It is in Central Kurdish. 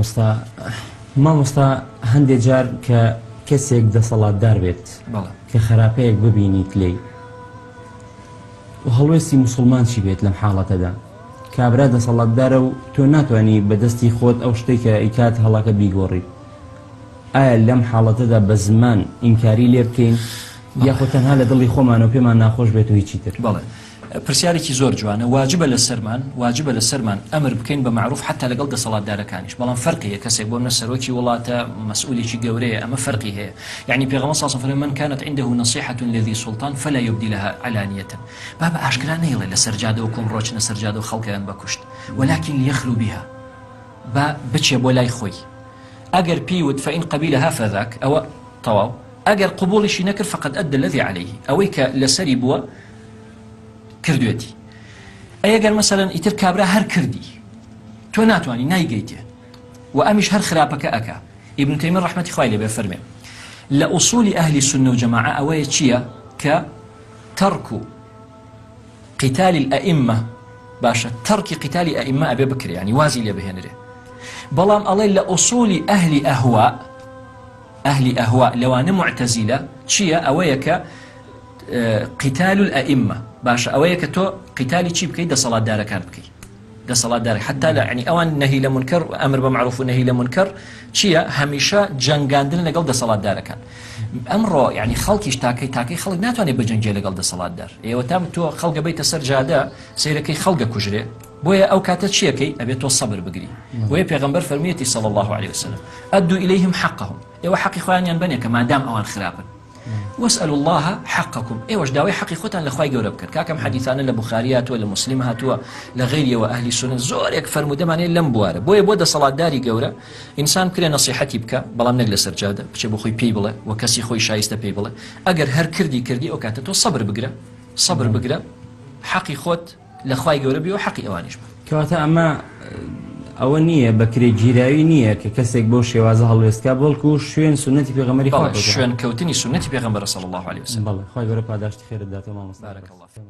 مامۆستا مامۆستا هەندێ جار کە کەسێک دەسەڵاتدار بێت کە خراپەیەک ببینیت لێی و هەڵوێستی موسڵمان چی بێت لەم حاڵەتەدا؟ کابرا دەسەڵاتدارە و تۆ ناتوانی بە دەستی خۆت ئەو شتەی کە ئەیکات هەڵەکە بیگۆڕیت. ئایا لەم حاڵەتەدا بە زمان ئینکاری لێ بکەین یاخۆ تەنها لە دڵی خۆمانەوە پێمان ناخۆش بێت و هیچی تر؟ بەڵێ. پرسیارێکی زۆر جوانە واجبە لەسەرمان واجبە لەسەرمان ئەمر بکەین بە مەعروف حەتا لەگەڵ دەسەڵاتدارەکانیش بەڵام فەرقی هەیە کەسێک بۆ منە سەرۆکی وڵاتە مەسئولێکی گەورەیە ئەمە فەرقی هەیە یعنی پێغەمبەر صلی الله علیه و من كانت عنده نصيحة لذي سلطان فلا يبدي لها علانية با بە ئاشکرا نەیڵێ لەسەر جادە و کۆم ڕۆچنە سەر جادە و خەڵکیان بەکوشت ولكن ليخلو بها با بچێ بۆ لای خۆی ئەگەر پێی وت فإن قبلها فذاك ئەوە تەواو ئەگەر قبوڵیشی نەکرد فقد أدى الذي عليه ئەوەی کە لەسەری بووە کردوێتی ئەی ئەگەر مەسەلەن ئیتر کابرا هەر کردی تۆ ناتوانی نایگەیتێ و ئەمیش هەر خراپەکە ئەکا ئیبن تەیمیە ڕەحمەتی خوای لێبێ فەرمێ لە ئوسولی ئەهلی سوننە و جەماعە ئەوەیە چییە کە تەرک و قتال الأئمة باشە تەرکی قتالی ئەئیمە ئەبێ بکرێ ینی وازی لێ بهێنرێ بەڵام ئەڵێ لە ئوسولی ئەهلی ئەهوا ئەهلی ئەهوا لەوانە معتەزیلە چییە ئەوەیە کە قتال الائمە باشە ئەوەیە کە تۆ قتالی چی بکەیت دەسەڵاتدارەکان بکەیت دەسەڵاتدار حتا لە عنی ئەوان نەهی لە منکەر ئەمر بە معروف و نەهی لە منکەر چییە هەمیشە جەنگاندن لەگەڵ دەسەڵاتدارەکان ئەمڕۆ یعنی خەڵکیش تاکەی تاکەی خەڵک ناتوانێت بەجەنگێ لەگەڵ دەسەڵاتدار ئێوە تام تۆ خەڵگە بیتە سەر جادە سیرەکەی خەڵگە کوژرێ بۆیە ئەو کاتە چیەکەی ئەبێت تۆ سەبر بگری بۆیە پێغەمبەر فەرمیەتی صلی الله عليه وسلم أدوا إليهم حقهم ئێوە حەقی خۆیانیان بەنێ کە مادام ئەوان خراپن واسألوا اللە حقکم ئێوەش داوای حەقی خۆتان لە خوای گەورە بکەن کاکە ئەم حەدیثانە لە بوخاری هاتووە لە موسلیم هاتووە لە غەیریەوە ئەهلی سوننە زۆرێک فەرموودەمان هەیە لەم بوارە بۆیە بۆ دەسەڵاتداری گەورە ئینسان بکرێ نەسیحەتی بکە بەڵام نەک لەسەر جادە بچێ بۆ خۆی پێی بڵێ و کەسی خۆی شایستە پێی بڵێ ئەگەر هەر کردی کردی ئەو کاتە تۆ سەبر بگرە سەبر بگرە حەقی خۆت لە خوای گەورە بی و حەقی ئەوانیش بە. کەواتە ئەمە ئەوە نییە بە کرێ گیراوی نییە کە کەسێک بەو شێوازە هەڵوێست کا بەڵکو شوێن سوننەتی پێغەمبەری خوا بەڵێ کەوتووە. شوێن کەوتنی سوننەتی پێغەمبەرە صلی اللە علیە وسلم. بەڵێ خوای گەورە پاداشتی خێرت داتەوە مامۆستا بارک بەڕێز. اللە فیک.